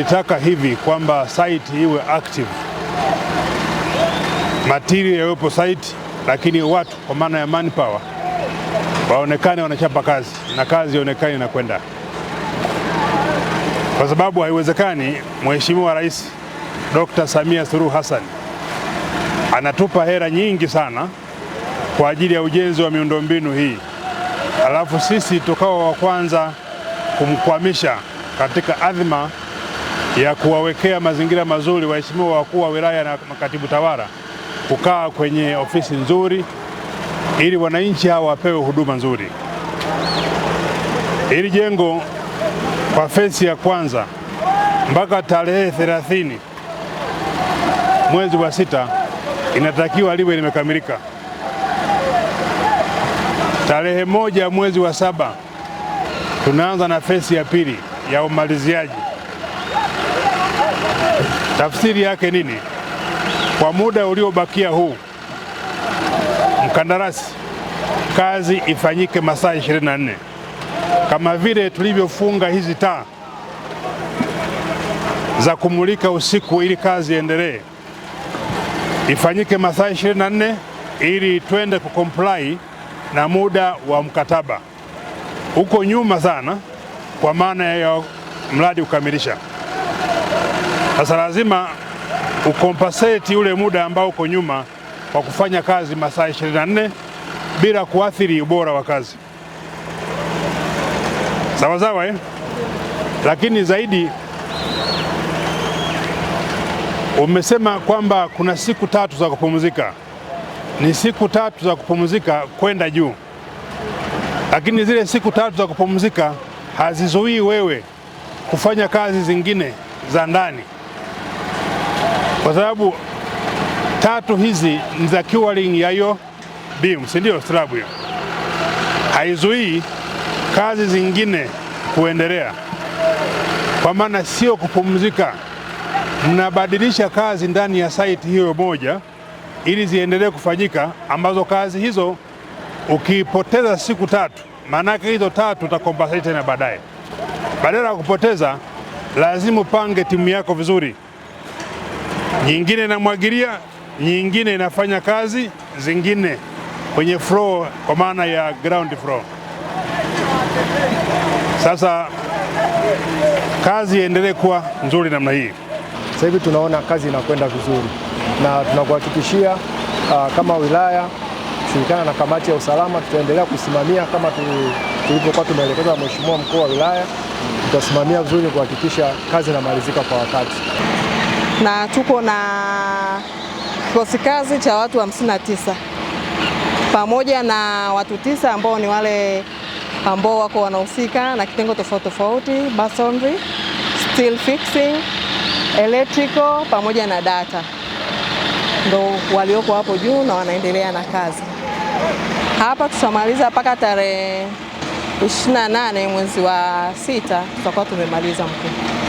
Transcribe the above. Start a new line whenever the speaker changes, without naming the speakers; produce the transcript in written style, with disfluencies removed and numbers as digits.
Nilitaka hivi kwamba site iwe active, material yawepo site, lakini watu kwa maana ya manpower waonekane wanachapa kazi na kazi ionekane inakwenda, kwa sababu haiwezekani Mheshimiwa Rais Dr. Samia Suluhu Hassan anatupa hela nyingi sana kwa ajili ya ujenzi wa miundombinu hii, alafu sisi tukawa wa kwanza kumkwamisha katika adhima ya kuwawekea mazingira mazuri waheshimiwa wakuu wa wilaya na makatibu tawala kukaa kwenye ofisi nzuri ili wananchi hawa wapewe huduma nzuri. Hili jengo kwa phase ya kwanza mpaka tarehe 30 mwezi wa 6 inatakiwa liwe limekamilika. Tarehe 1 mwezi wa 7 tunaanza na phase ya pili ya umaliziaji. Tafsiri yake nini? Kwa muda uliobakia huu, mkandarasi, kazi ifanyike masaa 24 kama vile tulivyofunga hizi taa za kumulika usiku ili kazi iendelee, ifanyike masaa 24 ili twende kucomply na muda wa mkataba. Uko nyuma sana kwa maana ya mradi kukamilisha. Sasa lazima ucompensate ule muda ambao uko nyuma kwa kufanya kazi masaa 24 bila kuathiri ubora wa kazi. Sawa sawa, eh? Lakini zaidi umesema kwamba kuna siku 3 za kupumzika. Ni siku 3 za kupumzika kwenda juu, lakini zile siku 3 za kupumzika hazizuii wewe kufanya kazi zingine za ndani, kwa sababu 3 hizi ni za curing ya hiyo beam, si ndio? Slab hiyo haizuii kazi zingine kuendelea, kwa maana sio kupumzika. Mnabadilisha kazi ndani ya site hiyo moja ili ziendelee kufanyika, ambazo kazi hizo ukipoteza siku 3, maanake hizo 3 utacompensate tena baadaye. Badala ya kupoteza, lazima upange timu yako vizuri. Nyingine inamwagilia, nyingine inafanya kazi zingine kwenye floor, kwa maana ya ground floor. Sasa kazi iendelee kuwa nzuri namna hii.
Sasa hivi tunaona kazi inakwenda vizuri na tunakuhakikishia kama wilaya kushirikiana na kamati ya usalama tutaendelea kusimamia kama tulivyokuwa tumeelekezwa na Mheshimiwa mkuu wa wilaya. Tutasimamia vizuri kuhakikisha kazi inamalizika kwa wakati.
Na tuko na kikosi kazi cha watu 59 pamoja na watu 9 ambao ni wale ambao wako wanahusika na kitengo tofauti tofauti, masonry, steel fixing, electrical pamoja na data, ndo walioko hapo juu na wanaendelea na kazi. Hapa tutamaliza mpaka tarehe 28 mwezi wa 6 tutakuwa tumemaliza mkuu.